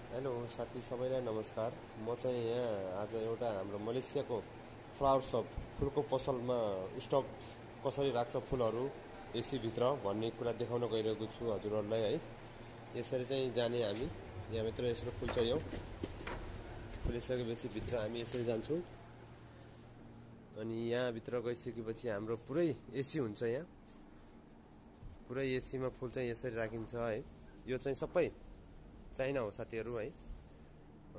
Hello साथी सबैलाई नमस्कार। म चाहिँ यहाँ आज एउटा हाम्रो मलेसियाको फ्लावर सप फुलको पसलमा स्टक कसरी राख्छ फुलहरू एसी भित्र भन्ने कुरा देखाउन गइरहेको छु हजुरहरूलाई है। यसरी चाहिँ जाने हामी यहाँभित्र यसरी फुल्छ यो फुलिसकेपछि भित्र हामी यसरी जान्छौँ अनि यहाँभित्र गइसकेपछि हाम्रो पुरै एसी हुन्छ। यहाँ पुरै एसीमा फुल चाहिँ यसरी राखिन्छ है। यो चाहिँ सबै चाइना हो साथीहरू है।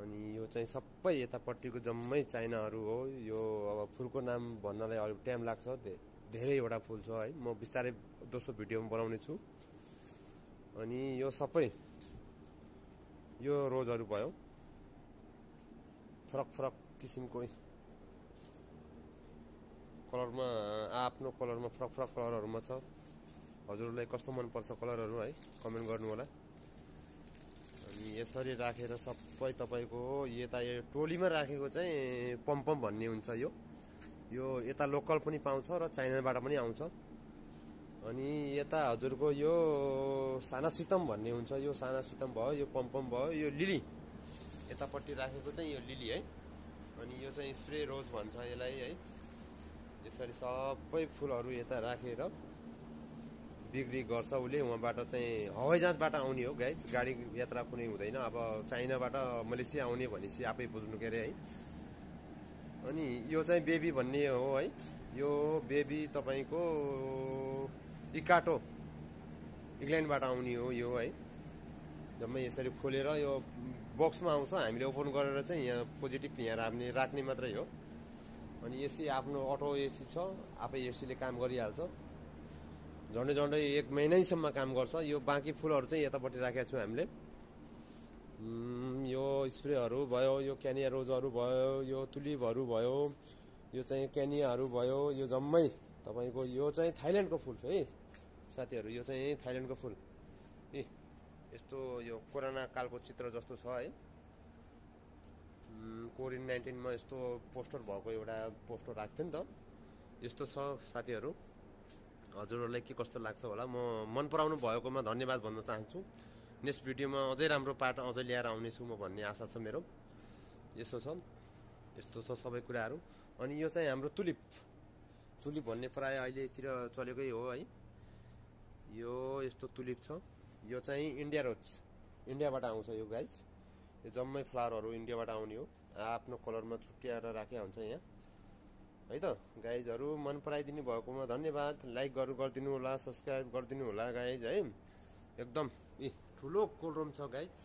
अनि यो चाहिँ सबै यतापट्टिको जम्मै चाइनाहरू हो। यो अब फुलको नाम भन्नलाई अलिक टाइम लाग्छ, धेरैवटा फुल छ है। म बिस्तारै दोस्रो भिडियोमा बनाउने छु। अनि यो सबै यो रोजहरू भयो, फरक फरक किसिमको कलरमा आफ्नो कलरमा फरक फरक कलरहरूमा छ। हजुरहरूलाई कस्तो मनपर्छ कलरहरू है, कमेन्ट गर्नु होला। अनि यसरी राखेर सबै तपाईँको यता यो टोलीमा राखेको चाहिँ पम्पम भन्ने हुन्छ। यो यता लोकल पनि पाउँछ र चाइनाबाट पनि आउँछ। अनि यता हजुरको यो साना सितम भन्ने हुन्छ। यो साना सितम भयो, यो पम्पम भयो, यो लिली यतापट्टि राखेको चाहिँ यो लिली है। अनि यो चाहिँ स्प्रे रोज भन्छ यसलाई है। यसरी सबै फुलहरू यता राखेर बिक्री गर्छ उसले। उहाँबाट चाहिँ हवाईजहाजबाट आउने हो गाइज, गाडी यात्रा कुनै हुँदैन। अब चाइनाबाट मलेसिया आउने भनेपछि आफै बुझ्नु के अरे है। अनि यो चाहिँ बेबी भन्ने हो है। यो बेबी तपाईँको इकाटो इङ्ल्यान्डबाट आउने हो यो है। जम्मै यसरी खोलेर यो बक्समा आउँछ, हामीले ओपन गरेर चाहिँ यहाँ पोजिटिभ यहाँ राख्ने मात्रै हो। अनि एसी आफ्नो अटो एसी छ, आफै एसीले काम गरिहाल्छ। झन्डै झन्डै 1 महिनैसम्म काम गर्छ। यो बाँकी फुलहरू चाहिँ यतापट्टि राखेका छौँ हामीले। यो स्प्रेहरू भयो, यो क्यानिया रोजहरू भयो, यो तुलिपहरू भयो, यो चाहिँ क्यानियाहरू भयो। यो जम्मै तपाईँको यो चाहिँ थाइल्यान्डको फुल है साथीहरू। यो चाहिँ थाइल्यान्डको फुल यस्तो यो कोरोना कालको चित्र जस्तो छ है। कोभिड-19 मा यस्तो पोस्टर भएको एउटा पोस्टर राख्थ्यो नि त, यस्तो छ साथीहरू। हजुरहरूलाई के कस्तो लाग्छ होला। म मन पराउनु भएकोमा धन्यवाद भन्न चाहन्छु। नेक्स्ट भिडियोमा अझै राम्रो पार्ट अझै ल्याएर आउनेछु म भन्ने आशा छ मेरो। यसो छ, यस्तो छ सबै कुराहरू। अनि यो चाहिँ हाम्रो तुलिप भन्ने प्राय अहिलेतिर चलेकै हो है। यो यस्तो तुलिप छ। यो चाहिँ इन्डिया रोज, इन्डियाबाट आउँछ यो गाइज। यो जम्मै फ्लावरहरू इन्डियाबाट आउने हो। आफ्नो कलरमा छुट्याएर राखेको हुन्छ यहाँ है त गाइजहरू। मन पराइदिनु भएकोमा धन्यवाद। लाइक गरिदिनु होला, सब्सक्राइब गरिदिनु होला गाइज है। एकदम ठुलो कोल्ड रुम छ गाइज।